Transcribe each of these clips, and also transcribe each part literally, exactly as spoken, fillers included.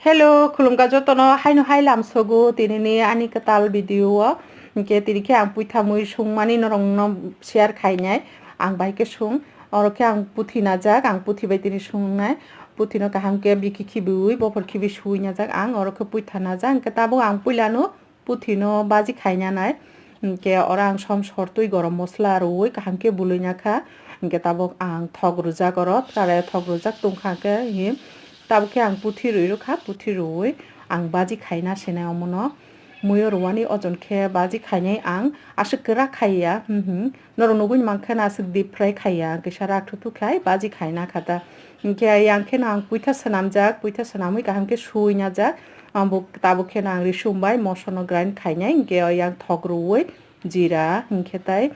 Hello, khulumkha jotono, haino hai lamsogo tinini ani kwtal video o. Hinkhe tini khe ang puitha mui sungmani norokno share khainai. Ang bai khe sung, oro khe ang puthi najak, ang puthi bai tini sungnai. Puthino kaham khe bikhi khibiui, bophor khibi suui najak ang, oro khe puitha najak. Hinkhe tabuk ang puilano puthino baji khaina nai. Hinkhe oro ang som sortwi gorom mosla rwui kaham khe bului nakha. Hinkhe tabuk ang thok rwjak oro, karai thok rwjak tongkha hinkhe hi. Tabuk khe ang puthi rwi rwkha, puthi rwui ang baji khaina sinai omono. Muiyo rwani ojon khe baji khainai ang, aswk kwrak khaiya, hmm, hmm. Norok nugui mankha na aswk deep fry khaiya, kisa rak thuthuk khai baji khaina kha ta. Hinkhe yang khe no ang puitha swnamjak, puitha swnamwi kaham khe suui najak. Ang bo tabuk khe no ang risum bai moso no grind khainai, hinkhe yang thok rwui, jira, hinkhe tai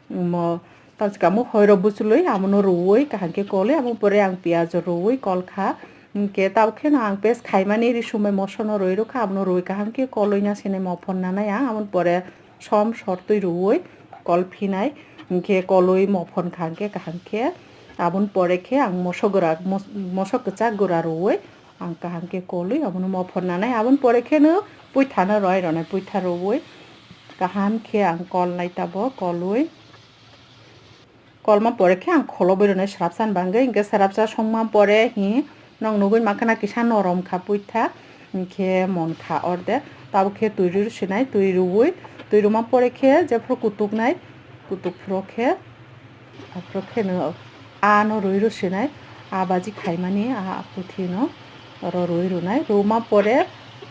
mo tamchikamo hoiro buchului, amono rwui, kaham khe kolwi, amo pore ang piyaj rwui kol kha. Hinkhe tabuk khe no ang paste khaimani risum bai moso no rwui rwkha, amono rwui kaham khe kolwi na sinai mophon nanai ang, amo pore som sortwi rwui kol phinai, hinkhe kolwi mophon kha hinkhe kaham khe. Aboni pore khe ang moso gura, mos-, moso kwchak gura rwui ang kaham khe kolwi abono mophor nanai. Aboni pore khe no puitha no roi rwnai, puitha rwui kaham khe ang kol nai tabuk, kolwi kolma pore khe ang kholobwi rwnai swrapsa ni bagwi. Hinkhe swrapsa songma pore hi nong nugui mankha na kisa norom kha puitha, hinkhe mon kha orde. Tabuk khe twi rw sinai, twi rwui, twi rwma pore khe jephuru kutuk nai, kutuk phuru khe, aphuru khe no a no rwi rw sinai, a baji khaimani a puthi no oro rwi rwnai. Rwma pore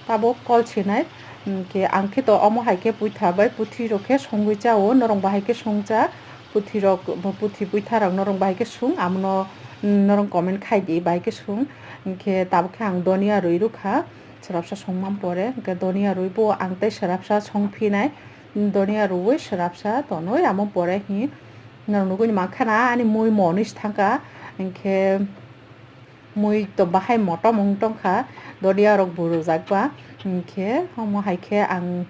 tabuk kol sinai, hinkhe ang khe to omo hai khe puitha bai puthi rok khe songwi cha o, norok bahai khe song cha, puthi rok, puthi puitha rok norok bahai khe sung, amono norok comment khai di, bahai khe sung. Hinkhe tabuk khe ang donia rwi rwkha, swrapsa songma pore, hinkhe donia rwi bo ang tei swrapsa song phinai, donia rwui swrapsa tonwi, amo pore hi norok nugui mankha na ani mui monwi se thangkha, hinkhe mui to bahai motom wng tongkha, dodia rok bo rwjak ba, hinkhe omo hai khe ang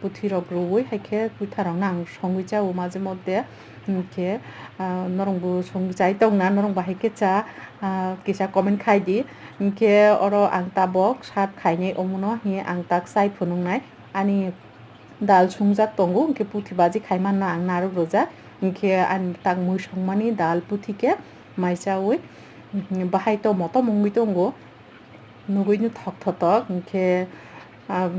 puthi rok rwui hai khe puitha rok no ang songwi cha o majhe moddhe, hinkhe, ah, norok bo song chai tong na, norok bahai khe cha, ah, kisa comment khai di, hinkhe oro ang tabok serve khainai omono hi ang tak chai phunuknai ani dal sungjak tongo, hinkhe puthi baji khai manna ang narwk rwjak, hinkhe ani tak mui songmani dal puthi khe mai chaui, bahai to motom wngwi tongo, nugui no thok thotok, hinkhe, ah,